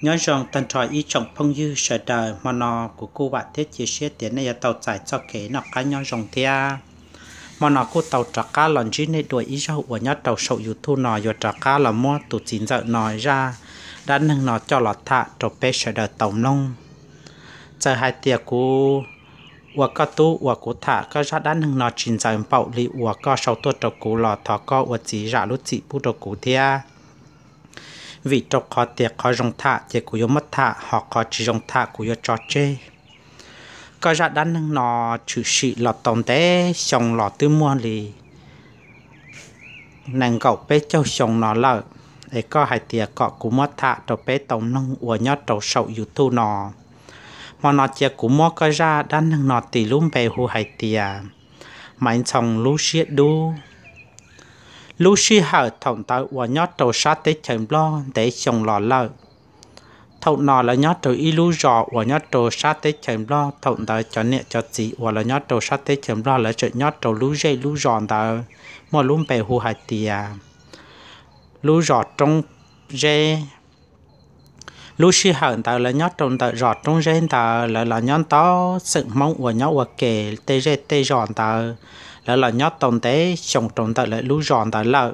Nyob zoo tag nrho ib tsoom phooj ywg sawv daws, hmo no kuv kuj vam thiab cia siab tias nej yuav tau txais txoj kev noj qab nyob zoo thiab. Hmo no kuj tau rov qab los ntsib nej dua ib zaug uas nyob rau saum YouTube no yuav rov qab los muab tus txiv ntxawm no zaj dab neeg no coj los tham rau peb sawv daws tau mloog. Txawm hais tias kuv ua koj tub uas kuv tham koj zaj dab neeg no tsis ntxaws npaum li uas koj sau tuaj rau kuv los thov koj ua txiv zam lub txim pub rau kuv thiab. Vim rau qhov tias qhov zoo tham ces kuv yuav muab tham, ho qhov tsis zoo tham kuv yuav tso tseg. Koj zaj dab neeg no tshwm sim los tau ntev xyoo los twb muaj li nees nkaum peb caug xyoo no lawm, es koj hais tias kom kuv muab tham rau peb tau mloog uas nyob rau saum YouTube no. Hmo no cia kuv muab koj zaj dab neeg no tis lub npe hu hais tias Maiv Ntxhoo lub siab dub. Lub sij hawm thaum ntawd uas nyob rau sab teb chaws Nplog ntev xyoo los lawm. Thaum no lawv nyob rau ib lub zos uas nyob rau sab teb chaws Nplog, thaum ntawd cov niam cov txiv uas lawv nyob rau sab teb chaws Nplog lawv tseem nyob rau lub zej lub zos ntawd muaj lub npe hu hais tias lub zos Roob Zeb. Lub sij hawm ntawd lawv nyob rau ntawm zos Roob Zeb ntawd, lawv los nyob ntau xeem Hmoob uas nyob ua ke tej zej tej zos ntawd, lawv los nyob tau ntev xyoo rau ntawm lawv lub zos ntawd lawm.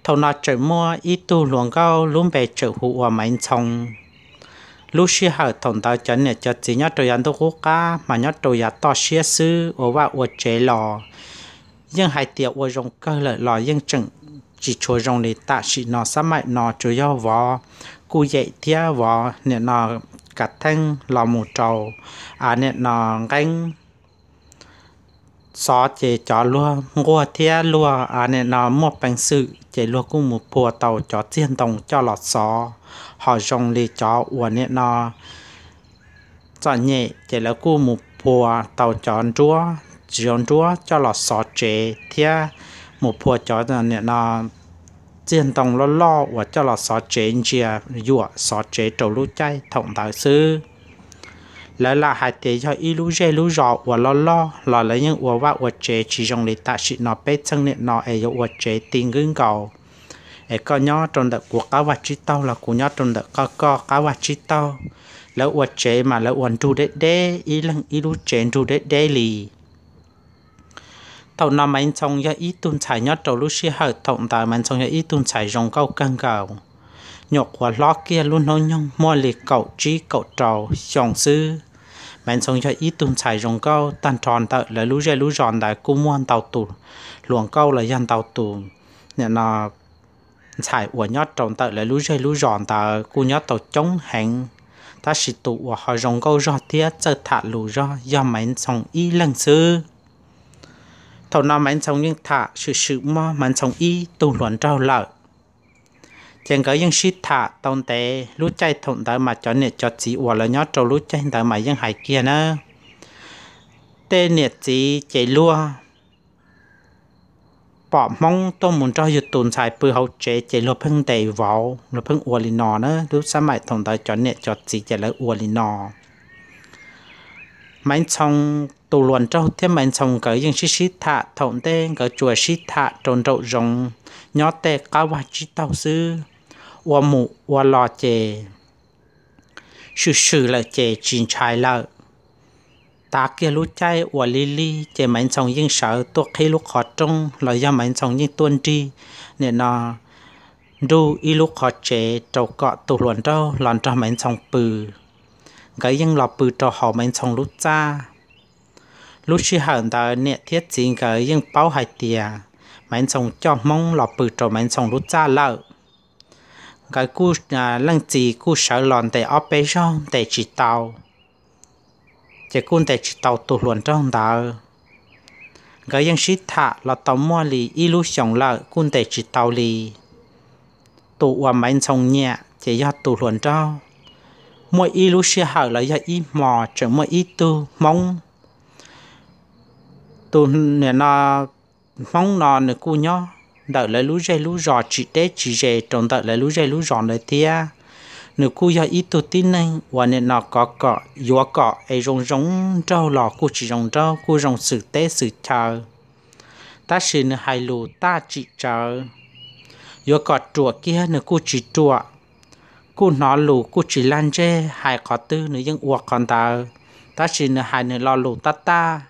Thaum no tseem muaj ib tug hluas nkauj lub npe tseem hu ua Maiv Ntxhoo. Lub sij hawm thaum ntawd cov niam cov txiv nyob rau yav ntuj qub qab mas nyob rau yav toj siab xwb, ua vaj ua tsev los yeej hais tias ua zoo kawg lawm los yeej tseem tsis tshua zoo li tam sim no. Xab maim no tsuas yog vov kuj yem thiab vov niam no kav theej los mus rau niam no nqeeb xov ces cov luag nquag thiab luag niam no muaj peev xwm ces luag kuj mus phua tau cov txiag ntoo coj los xov. Ho zoo li cov uas niam no txom nyem ces lawv kuj mus phua tau cov nruab, tsis zoo nruab coj los xov tsev thiab mus phua cov niam no txiag ntoo loj loj uas coj los xov tsev ntsia yuam xov tsev rau lub caij thaum ntawd xwb. Lawv lam hais tias yog ib lub zej lub zos uas loj loj los lawv yeej ua vaj ua tsev tsis zoo li tam sim no peb txheej niam no es yuav ua tsev ti nkwb nkaus, es koj nyob rau ntawm kuv qab vaj tsib taug los kuv nyob rau ntawm koj koj qab vaj tsib taug. Lawv ua tsev mas lawv ua nrug deb deb, ib leeg ib lub tsev nrug deb deb li. Thaum no Maiv Ntxhoo yog ib tug ntxhais nyob rau lub sij hawm thaum ntawd Maiv Ntxhoo yog ib tug ntxhais zoo nkauj kawg nkaus, nyuam qhuav hlob kiag lub hnub nyoog muaj li kaum tsib kaum rau xyoo xwb. Maiv Ntxhoo yog ib tug ntxhais zoo nkauj, tag nrho ntawm lawv lub zej lub zos ntawd kuj muaj ntau tus hluas nkauj los yog ntau tus niam no ntxhais uas nyob rau ntawm lawv lub zej lub zos ntawd kuj nyob tau coob heev, tab sis tus uas ho zoo nkauj zog thiab txawj tham lus zog yog Maiv Ntxhoo ib leeg xwb. Thaum no Maiv Ntxhoo yeej tham swm swm muab Maiv Ntxhoo ib tug hluas nraug lawm, ces nkawd yeej sib tham tau ntev. Lub caij thaum ntawd mas cov niam cov txiv uas lawv nyob rau lub caij ntawd mas yeej hais kiag na, tej niam txiv ces luag pom Hmoob tuaj mus nrog yus tus ntxhais pw hauv tsev ces luag pheej ntes vauv, luag pheej ua li no na. Lub xab maim thaum ntawd cov niam cov txiv ces lawv ua li no. Maiv Ntxhoo tus hluas nraug thiab Maiv Ntxhoo nkawd yeej sib sib tham, thaum ntej nkawd tsuas sib tham rau nraum zoov nyob tej qab vaj tsib taug xwb. Ua mus ua los ces swm swm lawm ces tsis ntshai lawm. Tav kiag lub caij uas lig lig ces Maiv Ntxhoo yeej sawv tuaj qhib lub qhov rooj los yog Maiv Ntxhoo yeej tuaj nrig niam no nrug ib lub qhov tsev rau kom tus hluas nraug los nrog Maiv Ntxhoo pw. Nkawd yeej los pw rau hauv Maiv Ntxhoo lub txaj. Lub sij hawm ntawd niam thiab txiv nkawd yeej paub hais tias Maiv Ntxhoo coj Hmoob los pw rau Maiv Ntxhoo lub txaj lawm. Nkawd kuj, leej txiv kuj sawv los ntes ob peb zaug ntes tsis tau, ces kuj ntes tsis tau tus hluas nraug ntawd. Nkawd yeej sib tham los tau muaj li ib lub xyoos lawm kuj ntes tsis tau li. Tus uas Maiv Ntxhoo nyiam ces yog tus hluas nraug. Muaj ib lub sij hawm los yog ib hmo tseem muaj ib tug Hmoob, tus niam no Hmoob no nws kuj nyob ntawm lawv lub zej lub zos tsis deb tsis ze rau ntawm lawv lub zej lub zos ntawd thiab. Nws kuj yog ib tug tib neeg uas niam no kov kom yuav kom es zoo zoo nraug los kuj tsis zoo nraug, kuj zoo xwm teb xwm chaw, tab sis nws hais lus taj tsim tsawv. Yuav kom ruam kiag nws kuj tsis ruam, kuj hnov lus kuj tsis lag ntseg, hais qhov twg nws yeej ua qhov ntawd, tab sis nws hais nws lo lus tab tag.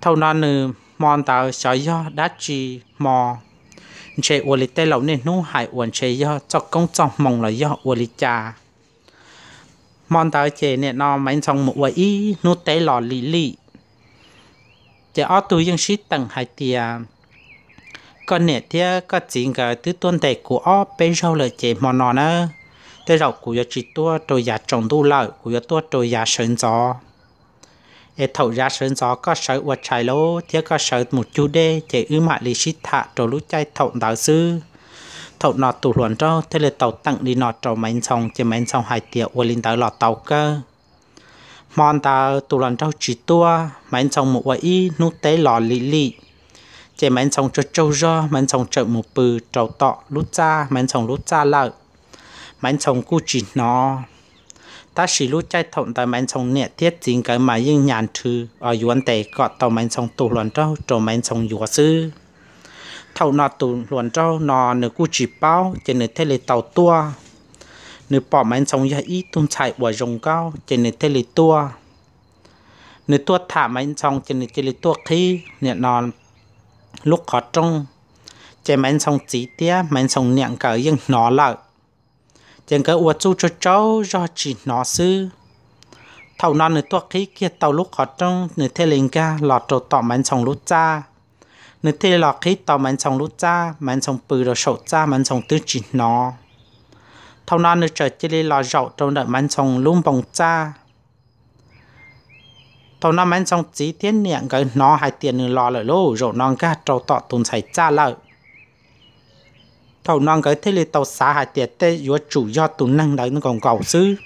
Thaum no nws hmo ntawd xyov yog dab tsi hmo, ntshe ua li tej laus niaj hnub hais uas ntshe yog txoj koob txoj hmoo los yog ua li cas. Hmo ntawd ces nim no Maiv Ntxhoo mus ua ib hnub teb los lim lim, ces ob tug yeej sib teem hais tias, koj niam thiab koj txiv nkawd twb tuaj ntes kuv ob peb zaug lawm ces hmo no na, tej zaum kuv yuav tsis tuaj rau yav tsaus ntuj lawm, kuv yuav tuaj rau yav sawv ntxov. Es thaum yav sawv ntxov koj sawv ua tshais lawm thiab koj sawv mus cug dej ces wb mam li sib tham rau lub caij thaum ntawd xwb. Thaum no tus hluas nraug thiaj li tau teem li no rau Maiv Ntxhoo ces Maiv Ntxhoo hais tias ua li ntawd los tau kawg. Hmo ntawd tus hluas nraug tsis tuaj, Maiv Ntxhoo mus ua ib hnub teb los lim lim, ces Maiv Ntxhoo tsaug tsaug zog, Maiv Ntxhoo txawm mus pw rau tom lub txaj, Maiv Ntxhoo lub txaj lawm. Maiv Ntxhoo kuj tsis hnov, tab sis lub caij thaum ntawd Maiv Ntxhoo niam thiab txiv nkawd mas yeej nyas nrhw os yuav ntes kom tau Maiv Ntxhoo tus hluas nraug rau Maiv Ntxhoo yuav xwb. Thaum no tus hluas nraug no nws kuj tsis paub ces nws thiaj li tau tuaj. Nws pom Maiv Ntxhoo yog ib tug ntxhais uas zoo nkauj ces nws thiaj li tuaj. Nws tuaj tham Maiv Ntxhoo ces nws cia li tuaj qhib nim no lub qhov rooj, ces Maiv Ntxhoo txiv thiab Maiv Ntxhoo niam nkawd yeej hnov lawm, ces nkawd ua txuj tsaug tsaug zog tsis hnov xwb. Thaum no nws tuaj qhib kiag tau lub qhov rooj, nws thiaj li nkag los rau tom Maiv Ntxhoo lub txaj. Nws thiaj li los qhib tau Maiv Ntxhoo lub txaj, Maiv Ntxhoo pw rau saum txaj, Maiv Ntxhoo twb tsis hnov. Thaum no nws txawm cia li los zaum rau ntawm Maiv Ntxhoo lub npoo txaj. Thaum no Maiv Ntxhoo txiv thiab niam nkawd hnov hais tias nws los lawm lauj, zaum no nkag rau tom tus ntxhais txaj lawm. Thaum no nkawd thiaj li tau xav hais tias tej yuav tsum yog tus neeg ntawd nkaus nkaus xwb.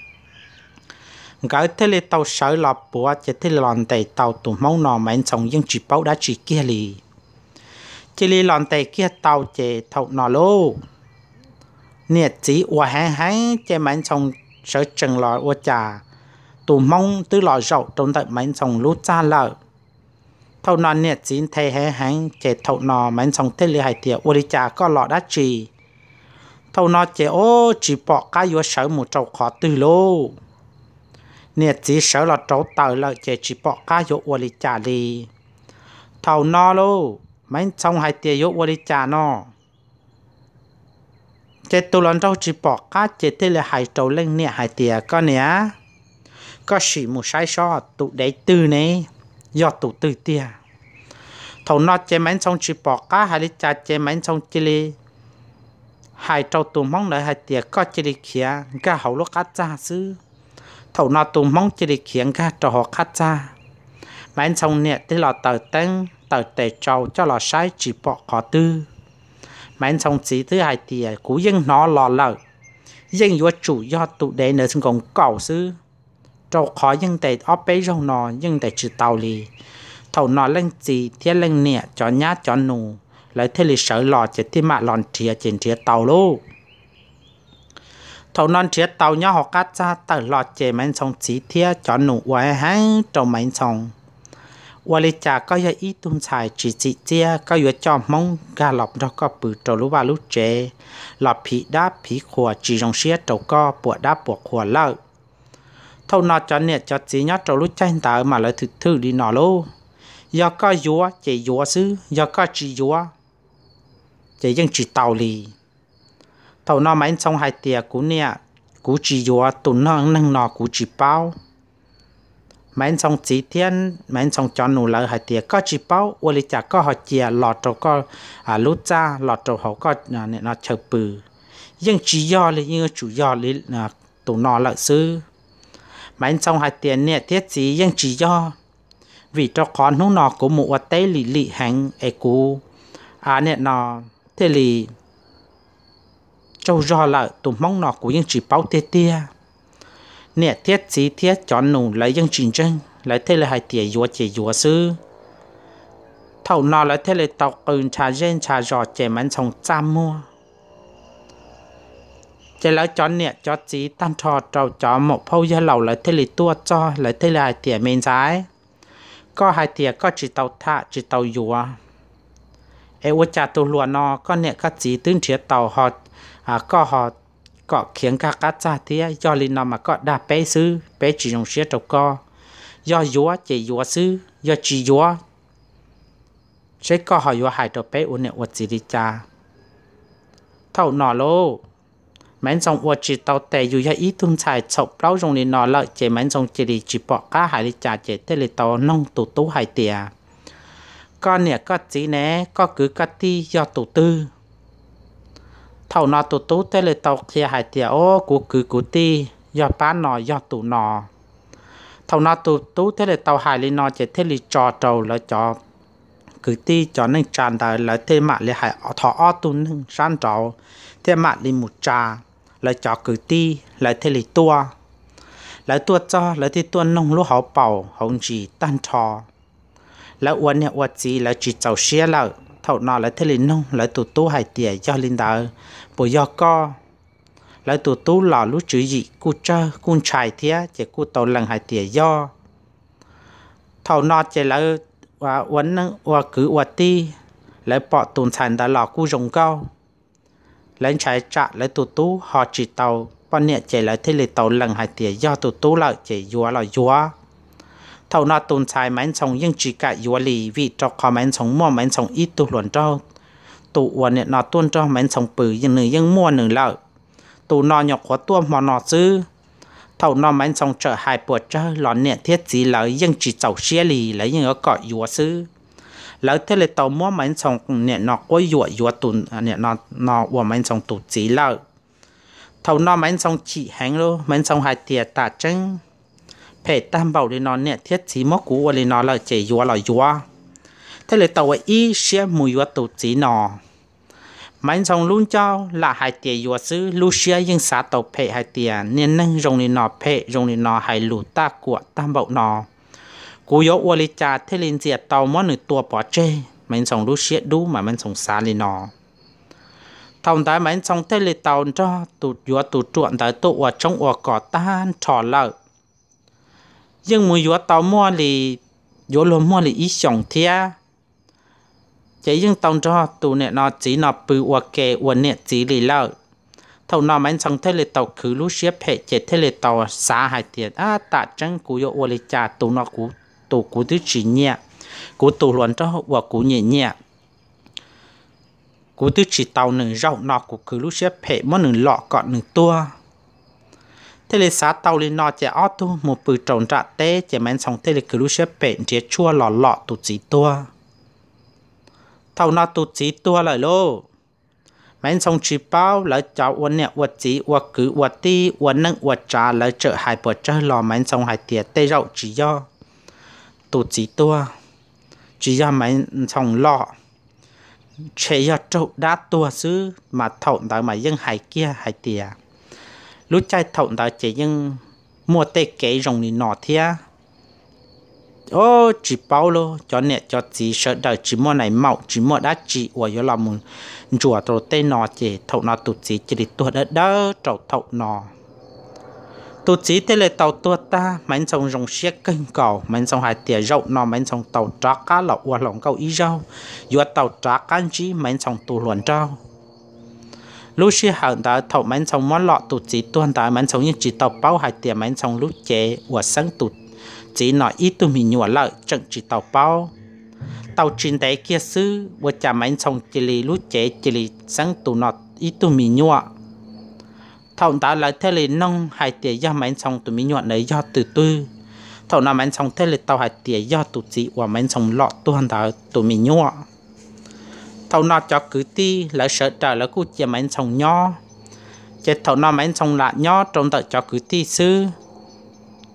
Nkawd thiaj li tau sawv los puav ces thiaj li los ntes tau tus hmoob no, Maiv Ntxhoo yeej tsis paub dab tsi kiag li. Cia li los ntes kiag tau ces thaum no lauj, niam txiv ua heev heev ces Maiv Ntxhoo sawv tsees los ua cas tus hmoob twb los zaum rau ntawm Maiv Ntxhoo lub txaj lawm. Thaum no niam txiv nthe heev heev ces thaum no Maiv Ntxhoo thiaj li hais tias ua li cas koj los dab tsi? Thaum no ces o, tsis pom qab yuav sawv mus rau qhov twg lauj. Niam txiv sawv los rauv taws lawm ces tsis pom qab yuav ua li cas li. Thaum no lauj, Maiv Ntxhoo hais tias yuav ua li cas no? Ces tus hluas nraug tsis pom qab ces thiaj li hais rau leej niam hais tias koj niam, koj sim mus saib seb tus dev twg ne, yog tus twg tiag. Thaum no ces Maiv Ntxhoo tsis pom qab hais li cas ces Maiv Ntxhoo cia li hais rau tus hmoob ntawd hais tias koj cia li khiav nkag hauv lub qab txaj xwb. Thaum no tus hmoob cia li khiav nkag rau hauv qab txaj. Maiv Ntxhoo niam thiaj los taws teeb taws tes tsau coj los saib tsis pom qhov twg. Maiv Ntxhoo txiv twb hais tias kuv yeej hnov los lawm, yeej yuav tsum yog tus dev ntawd nkaus nkaus xwb, rau qhov yeej ntes ob peb zaug no yeej ntes tsis tau li. Thaum no leej txiv thiab leej niam cov nyab cov nus lawv thiaj li sawv los ces thiaj mam los nrhiav ces nrhiav tau lauj. Thaum no nrhiav tau nyob hauv qab txaj tawm hlo ces Maiv Ntxhoo txiv thiab cov nus ua heev heev rau Maiv Ntxhoo. Ua li cas koj yog ib tug ntxhais tsis txim txiaj, koj yuav coj hmoob nkag los nrog koj pw rau lub vaj lub tsev, los phiv dab phiv qhuas tsis zoo siab rau koj puas dab puas qhuas lawm. Thaum no cov niam cov txiv nyob rau lub caij ntawd mas lawv thwm thwm li no lauj, yog koj yuav ces yuav xwb, yog koj tsis yuav ces yeej tsis tau li. Thaum no Maiv Ntxhoo hais tias kuv niam, kuv tsis yuav tus neeg no kuv tsis paub. Maiv Ntxhoo txiv thiab Maiv Ntxhoo cov nus lawv hais tias koj tsis paub ua li cas koj ho cia los rau koj lub txaj los rau hauv koj chaw pw. Yeej tsis yog li, yeej yuav tsum yog li tus no lawm xwb. Maiv Ntxhoo hais tias niam thiab txiv, yeej tsis yog, vim rau qhov hnub no kuv mus ua teb lim lim heev es kuv, a, niam no thiaj li tsaug zog lawm, tus hmoob no kuv yeej tsis paub tiag tiag. Niam thiab txiv thiab cov nus lawv yeej tsis ntseeg, lawv thiaj li hais tias yuav ces yuav xwb. Thaum no lawv thiaj li tau qw ntsha zej ntsha zos ces Maiv Ntxhoo txaj muag. Ces lawv cov niam cov txiv tag nrho rau cov muam phauj yawg laus lawv thiaj li tuaj txog, lawv thiaj li hais tias me ntxhais, koj hais tias koj tsis tau tham tsis tau yuav, es ua cas tus hluas no koj niam koj txiv twb nrhiav tau ho, koj ho kom khiav nkag qab txag thiab. Yog li no mas koj dag peb xwb, peb tsis zoo siab rau koj. Yog yuav ces yuav xwb, yog tsis yuav seb koj ho yuav hais rau peb ua niam ua txiv li cas. Thaum no lauj, Maiv Ntxoog ua tsis tau tes, yus yog ib tug ntxhais txhaum plaub zoo li no lawm ces Maiv Ntxoog cia li tsis pom qab hais li cas ces thiaj li tau noog tus tub hais tias, koj niam koj txiv ne, koj kwv koj tij yog tus twg? Thaum no tus tub thiaj li tau qhia hais tias, o, kuv kwv kuv tij yog pab no yog tus no. Thaum no tus tub thiaj li tau hais li no ces thiaj li tso rau lawv cov kwv tij cov neej tsa ntawd, lawv thiaj mam li hais thov ob tug neeg sab nraud thiaj mam li mus tsa lawv cov kwv tij, lawv thiaj li tuaj. Lawv tuaj txog lawv thiaj tuaj noog lub hauv paus hauv ntsis tag nrho. Lawv ua niam ua txiv lawv tsis txaus siab lawm, thaum no lawv thiaj li noog lawv tus tub hais tias, yog li ntawd puas yog koj? Lawv tus tub los lub tswv yim kuj tsawg kuj ntshai thiab ces kuj tau lees hais tias yog. Thaum no ces lawv ua neej ua kwv ua tij, lawv pom tus ntxhais ntawd los kuj zoo nkauj. Lawv ntshai tsam lawv tus tub ho tsis tau poj niam ces lawv thiaj li tau lees hais tias yog tus tub lawm ces yuav los yuav. Thaum no tus ntxhais Maiv Ntxoog yeej tsis kam yuav li, vim rau qhov Maiv Ntxoog muaj Maiv Ntxoog ib tug hluas nraug, tus uas nim no tuaj nrog Maiv Ntxoog pw nws yeej muaj nws lawm. Tus no nyuam qhuav tuaj hmo no xwb. Thaum no Maiv Ntxoog txawm hais puas tsawg los niam thiab txiv lawv yeej tsis txaus siab li, lawv yeej yuav kom yuav xwb. Lawv thiaj li tau muab Maiv Ntxoog nim no quab yuam yuav tus nim no ua Maiv Ntxoog tus txiv lawm. Thaum no Maiv Ntxoog chim heev lauj, Maiv Ntxoog hais tias, tam tseeb phem tag npaum li no, niam thiab txiv muab kuv ua li no lawm ces yuav los yuav. Thiaj li tau ua ib siab mus yuav tus txiv no. Maiv Ntxoog lub ncauj lam hais tias yuav xwb, lub siab yeej xav tau phem hais tias niag neeg zoo li no, phem zoo li no, hais lus tag kuam tag npaum no, kuv yuav ua li cas thiaj li ntxias tau muab nws tua pov tseg. Maiv Ntxoog lub siab dub mas Maiv Ntxoog xav li no. Thaum ntawd Maiv Ntxoog thiaj li tau nrog tus yuav tus ruam ntawd tuaj ua tshoob ua kos tag nrho lawm. Yeej mus yuav tau muaj li, yuav luag muaj li ib xyoos thiab. Ces yeej tau nrog tus niam no txiv no pw ua ke ua niam txiv li lawm. Thaum no Maiv Ntxoog thiaj li tau khwv lub siab phem ces thiaj li tau xav hais tias, ab, tam tseeb kuv yuav ua li cas, tus no kuv, tus kuv twb tsis nyiam, kuv tus hluas nraug uas kuv nyiam nyiam, kuv twb tsis tau nws, zaum no kuv khwv lub siab phem muab nws lom kom nws tuag. Thiaj li xav tau li no ces ob tug mus pw rau nram teb ces Maiv Ntxoog thiaj li khwv lub siab phem nrhiav tshuaj los lom tus txiv tuag. Thaum no tus txiv tuag lawm lauj. Maiv Ntxoog tsis paub, lawv cov ua niam ua txiv ua kwv ua tij ua neej ua tsav lawv txawm hais puas tsawg los Maiv Ntxoog hais tias tej zaum tsis yog tus txiv tuag, tsis yog Maiv Ntxoog lom, ntshe yog raug dab tuag xwb. Mas thaum ntawd mas yeej hais kiag hais tias lub caij thaum ntawd ces yeej muaj tej kev zoo li no thiab. O, tsis paub lauj, cov niam cov txiv sawv daws tsis muaj nais maum tsis muaj dab tsi uas yuav los mus ntsuas rau tej no ces thaum no tus txiv cia li tuag dawb dawb rau thaum no. Tus txiv thiaj li tau tuag tag, Maiv Ntxoog zoo siab kawg nkaus, Maiv Ntxoog hais tias zaum no Maiv Ntxoog tau rov qab los ua hluas nkauj ib zaug, yuav tau rov qab ntsib Maiv Ntxoog tus hluas nraug. Lub sij hawm ntawd thaum Maiv Ntxoog muab lom tus txiv tuag ntawd Maiv Ntxoog yeej tsis tau paub hais tias Maiv Ntxoog lub cev uas xeeb tus txiv no ib tug me nyuam lawm tseem tsis tau paub. Tau tsis ntev kiag xwb ua cas Maiv Ntxoog cia li lub cev cia li xeeb tus no ib tug me nyuam. Thaum ntawd lawv thiaj li noog hais tias yog Maiv Ntxoog tus me nyuam ntawd yog tus twg. Thaum no Maiv Ntxoog thiaj li tau hais tias yog tus txiv uas Maiv Ntxoog lom tuag ntawd tus me nyuam. Thaum no cov kwv tij lawv sawv daws lawv kuj cia Maiv Ntxoog nyob. Ces thaum no Maiv Ntxoog lam nyob rau ntawm cov kwv tij xwb.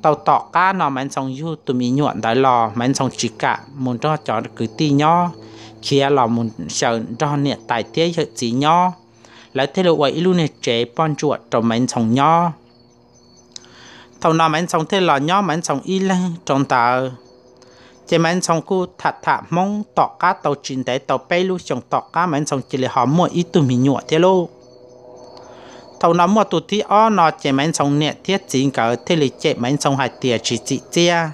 Tau tom qab no Maiv Ntxoog yug tus me nyuam ntawd los Maiv Ntxoog tsis kam mus nrog cov kwv tij nyob, khiav los mus xyaw nrog niam tais thiab yawm txiv nyob. Lawv thiaj li ua ib lub niag tsev poj ntsuam rau Maiv Ntxoog nyob. Thaum no Maiv Ntxoog thiaj los nyob Maiv Ntxoog ib leeg rau ntawd. Ces Maiv Ntxoog kuj tham tham Hmoob tom qab tau tsis ntev tau peb lub xyoos tom qab Maiv Ntxoog cia li ho muaj ib tug me nyuam thiab lauj. Thaum no muaj tus thib ob no ces Maiv Ntxoog niam thiab txiv nkawd thiaj li cem Maiv Ntxoog hais tias tsis txim txiaj,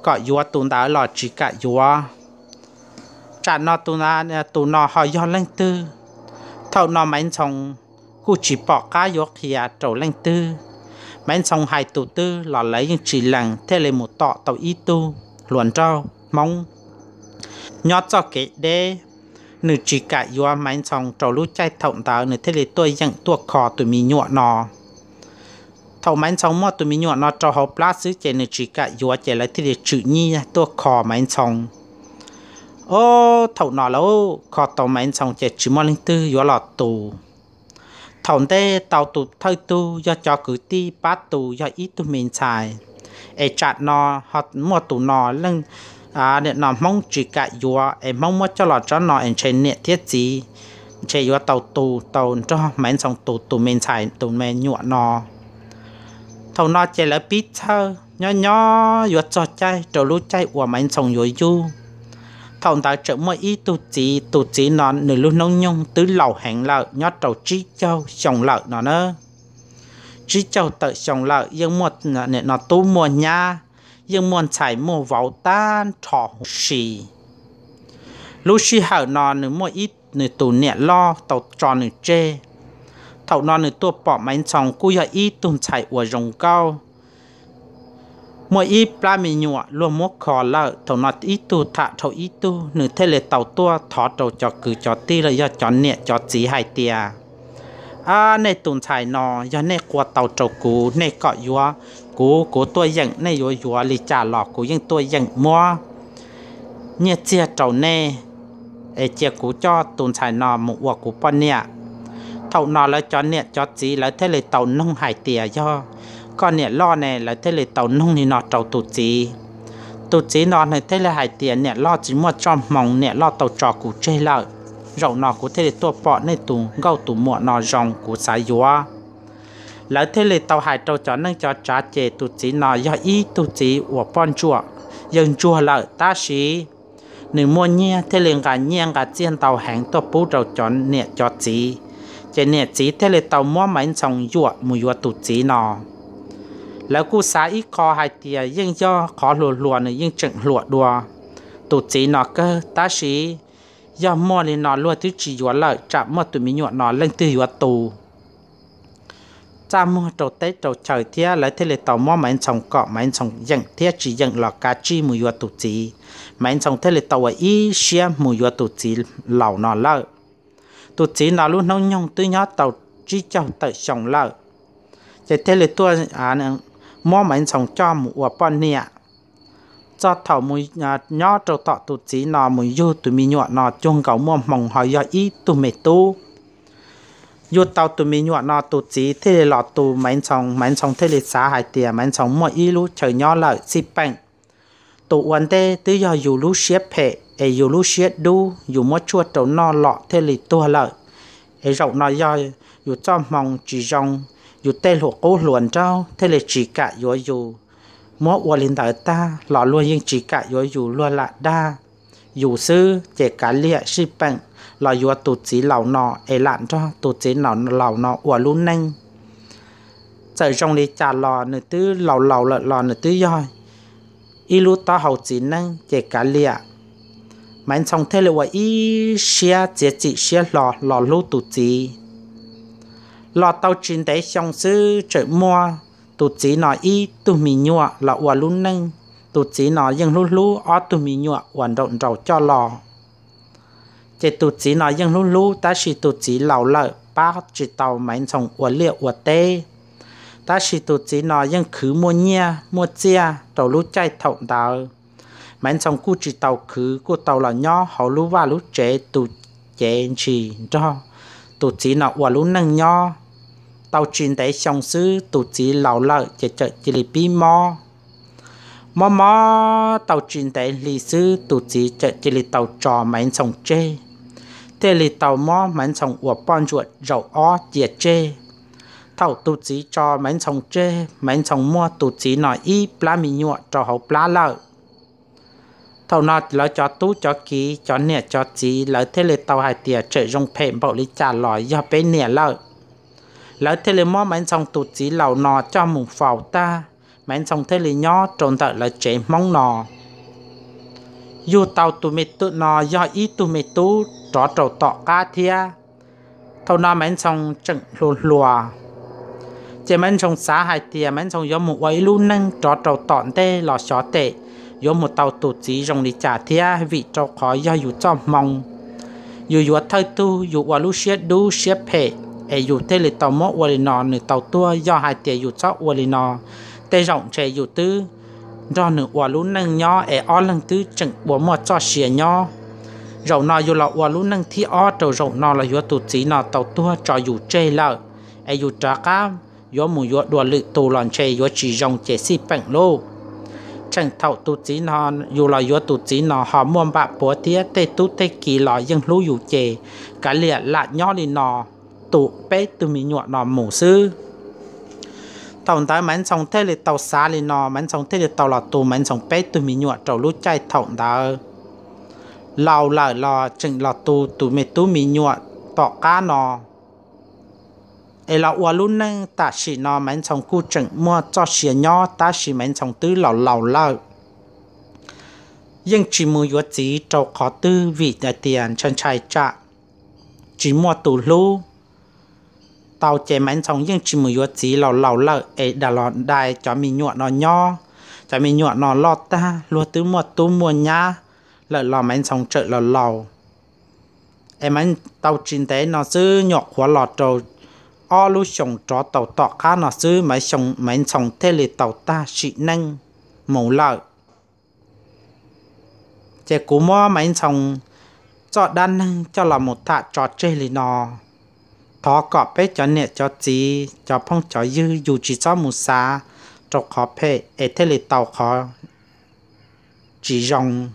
kom yuav tus ntawd los tsis kam yuav. Tsam no tus, tus no ho yog leej twg? Thaum no Maiv Ntxoog kuj tsis pom qab yuav qhia rau leej twg. Maiv Ntxhoo hais tus twg los lawv yeej tsis lees, thiaj li mus tom tau ib tug hluas nraug Hmoob nyob txoj kev deb, nws tsis kam yuav Maiv Ntxhoo. Rau lub caij thaum ntawd nws thiaj li tuaj yeem tuaj kho tus me nyuam no. Thaum Maiv Ntxhoo muaj tus me nyuam no rau hauv plab xwb ces nws tsis kam yuav, ces lawv thiaj li tswm nyiaj tuaj kho Maiv Ntxhoo. Ob, thaum no lawv kho tau Maiv Ntxhoo ces tsis muaj leej twg yuav los tu. Thaum ntej tau tus thawj tug yog cov kwv tij pab tu yog ib tug me ntxhais, es tsam no ho muaj tus no leej, no Hmoob tsis kam yuav, es Hmoob muab coj los tsob no es ntshe niam thiab txiv ntshe yuav tau tu tau nrog Maiv Ntxhoo tu tus me ntxhais tus me nyuam no. Thaum no ces lawv pib txhawj nyob nyob yuav txog caij rau lub caij uas Maiv Ntxhoo yuav yug. Thaum ntawd tseem muaj ib tug txiv, tus txiv no nws lub hnub nyoog twb laus heev lawm, nyob rau tsib caug xyoo lawm no na. Tsib caug tawm xyoo lawm, yeej muaj, no tub muaj nyab, yeej muaj ntxhais muaj vauv tag nrho huv si. Lub sij hawm no nws muaj ib, nws tus niam loj tau tso nws tseg. Thaum no nws tuaj pom Maiv Ntxhoo kuj yog ib tug ntxhais uas zoo nkauj, muaj ib plab me nyuam luag muab kho lawm. Thaum no ib tug tham dhau ib tug, nws thiaj li tau tuaj thov rau cov kwv cov tij los yog cov niam cov txiv hais tias, Ab, nej tus ntxhais no yog nej qua tau rau kuv, nej kom yuav kuv, kuv tuaj yeem, nej yuav yuav li cas los kuv yeej tuaj yeem muab nyiaj txiag rau nej, es cia kuv coj tus ntxhais no mus ua kuv poj niam. Thaum no lawv cov niam cov txiv lawv thiaj li tau noog hais tias, Yog koj niam loj ne? Lawv thiaj li tau noog li no rau tus txiv. Tus txiv no nws thiaj li hais tias, Niam loj tsis muaj txoj hmoo, niam loj tau tso kuv tseg lawm. Zaum no kuv thiaj li tuaj pom nej tus nkauj tus muam no zoo, kuv xav yuav. Lawv thiaj li tau hais rau cov neej cov tsav, ces tus txiv no yog ib tug txiv uas poj ntsuam yawg ntsuag lawm, tab sis nws muaj nyiaj thiaj li nqa nyiaj nqa txiaj ntau heev tuaj pub rau cov niam cov txiv. Ces niam txiv thiaj li tau muab Maiv Ntxhoo yuam mus yuav tus txiv no. Lawv kuj xav ib qho hais tias yeej yog qhov hluas hluas nws yeej tseem hluas dua tus txiv no kawg, tab sis yog muaj li no luag twb tsis yuav lawm, tsam muaj tus me nyuam no leej twg yuav tu. Txaj muag rau teb rau chaw thiab, lawv thiaj li tau muab Maiv Ntxhoo kom Maiv Ntxhoo yeem thiab tsis yeem los kav tsij mus yuav tus txiv. Maiv Ntxhoo thiaj li tau ua ib siab mus yuav tus txiv laus no lawm. Tus txiv no lub hnub nyoog twb nyob tau tsib caug tawm xyoo lawm, ces thiaj li tuaj muab Maiv Ntxhoo coj mus ua poj niam. Txog thaum mus nyob rau tom tus txiv no mus yug tus me nyuam no cuag nkaus muaj hmoo ho yog ib tug me tub. Yug tau tus me nyuam no tus txiv thiaj li los tu Maiv Ntxhoo, Maiv Ntxhoo thiaj li xav hais tias Maiv Ntxhoo muaj ib lub chaw nyob lawm xij peem. Tus ua ntej twb yog yus lub siab phem es yus lub siab dub, yus muab tshuaj rau noj los thiaj li tuag lawm. Es zaum no yog yus txoj hmoo tsis zoo, yus tej hluas qub hluas nraug thiaj li tsis kam yuav yus, muab ua li ntawd tag los luag yeej tsis kam yuav yus, luag lam dag yus xwb, ces kav liam sij peem los yuav tus txiv laus no es lam nrog tus txiv laus no ua lub neej. Txawm zoo li cas los nws twb laus laus lawm los nws twb yog ib lub taub hau txiv neej, ces kav liam. Maiv Ntxhoo thiaj li ua ib siab txiav txim siab hlo los hlub tus txiv. Los tau tsis ntev xyoo xwb tseem muaj tus txiv no ib tug me nyuam los ua lub neej. Tus txiv no yeej hlub hlub ob tug me nyuam uas nraum nraud coj los. Ces tus txiv no yeej hlub hlub, tab sis tus txiv laus lawm pab tsis tau Maiv Ntxhoo ua liaj ua teb. Tab sis tus txiv no yeej khwv muaj nyiaj muaj txiaj rau lub caij thaum ntawd. Maiv Ntxhoo kuj tsis tau khwv, kuj tau los nyob hauv lub vaj lub tsev tu cev ntshis nrog tus txiv no ua lub neej nyob. Tau tsis ntev xyoo xwb tus txiv laus lawm ces txawm cia li pib mob. Mob mob tau tsis ntev hli xwb tus txiv txawm cia li tau tso Maiv Ntxhoo tseg, thiaj li tau muab Maiv Ntxhoo ua poj ntsuam zaum ob cia tseg. Thaum tus txiv tso Maiv Ntxhoo tseg, Maiv Ntxhoo muaj tus txiv no ib plab me nyuam rau hauv plab lawm. Thaum no lawv cov tub cov kiv cov niam cov txiv lawv thiaj li tau hais tias tseem zoo phem npaum li cas los yog peb niam lawm. Lawv thiaj li muab Maiv Ntxhoo tus txiv laus no coj mus faus tag, Maiv Ntxhoo thiaj li nyob rau ntawm lawv tsev Hmoob no. Yug tau tus me tub no yog ib tug me tub rov rau tom qab thiab. Thaum no Maiv Ntxhoo tseem hluas hluas, ces Maiv Ntxhoo xav hais tias Maiv Ntxhoo yuav mus ua ib lub neej rov rau tom ntej los xyov tes yuav mus tau tus txiv zoo li cas thiab, vim rau qhov yog yus txoj hmoo, yus yuav thawj tug yus ua lub siab dub siab phem, es yus thiaj li tau muab ua li no nws tau tuag. Yog hais tias yus txhob ua li no, tej zaum ntshe yus twb nrog nws ua lub neej nyob es ob leeg twb tseem ua muaj txoj sia nyob. Zaum no yus los ua lub neej thib ob rau zaum no los yuav tus txiv no tau tuag tso yus tseg lawm, es yus rov qab yuav mus yuav dua lwm tus los ntshe yuav tsis zoo ces xij peem lauj. Tseem thaum tus txiv no, yus los yuav tus txiv no ho muaj npam puav thiab tej tub tej ki los yeej hlub yus ces kav liam lam nyob li no tu peb tug me nyuam no mus xwb. Thaum ntawd Maiv Ntxhoo thiaj li tau xav li no, Maiv Ntxhoo thiaj li tau los tu Maiv Ntxhoo peb tug me nyuam rau lub caij thaum ntawd. Laus lawm los tseem los tu tus me tub me nyuam tom qab no, es los ua lub neej tam sim no Maiv Ntxhoo kuj tseem muaj txoj sia nyob, tab sis Maiv Ntxhoo twb laus laus lawm, yeej tsis mus yuav txiv rau qhov twg vim hais tias ntshai ntshai tsam tsis muaj tus hlub tau ces Maiv Ntxhoo yeej tsis mus yuav txiv, laus laus lawm es dag los dai cov me nyuam no nyob. Cov me nyuam no loj tag, luag twb muaj tub muaj nyab lawm los Maiv Ntxhoo tseem laus laus. Es Maiv, tau tsis ntev no xwb, nyuam qhuav los rau ob lub xyoos rov tau tom qab no xwb, Maiv Ntxhoo thiaj li tau tag sim neej mus lawm. Ces kuv muab Maiv Ntxhoo txoj dab neeg coj los mus tham tso tseg li no. Thov kom peb cov niam cov txiv, cov phooj cov ywg, yus tsis txhob mus xav rau qhov phem es thiaj li tau qhov tsis zoo.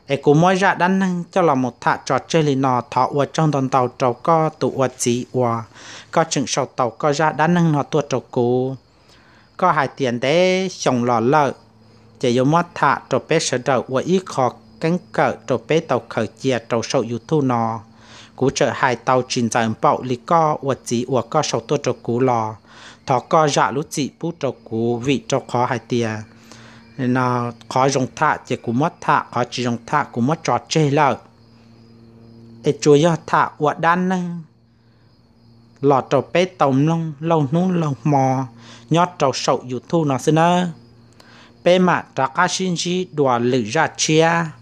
Es kuv muab zaj dab neeg coj los mus tham tso tseg li no, thov ua tsaug ntau ntau rau koj tus ua txiv uas koj tseem sau tau koj zaj dab neeg no tuaj rau kuv. Koj hais tias ntev xyoo los lawm, ces yuav muab tham rau peb sawv daws ua ib qho keeb kawm rau peb tau khaws cia rau saum YouTube no. Kuv txawm hais tau tsis ntxaws npaum li koj ua txiv uas koj sau tuaj rau kuv los thov koj zam lub txim pub rau kuv, vim rau qhov hais tias qhov zoo tham ces kuv muab tham, qhov tsis zoo tham kuv muab tso tseg lawm. Es tsuas yog tham ua dab neeg los rau peb tau mloog lauj hnub lauj hmo nyob rau saum YouTube no xwb nawb. Peb mam rov qab sib ntsib dua lwm zaj tshiab.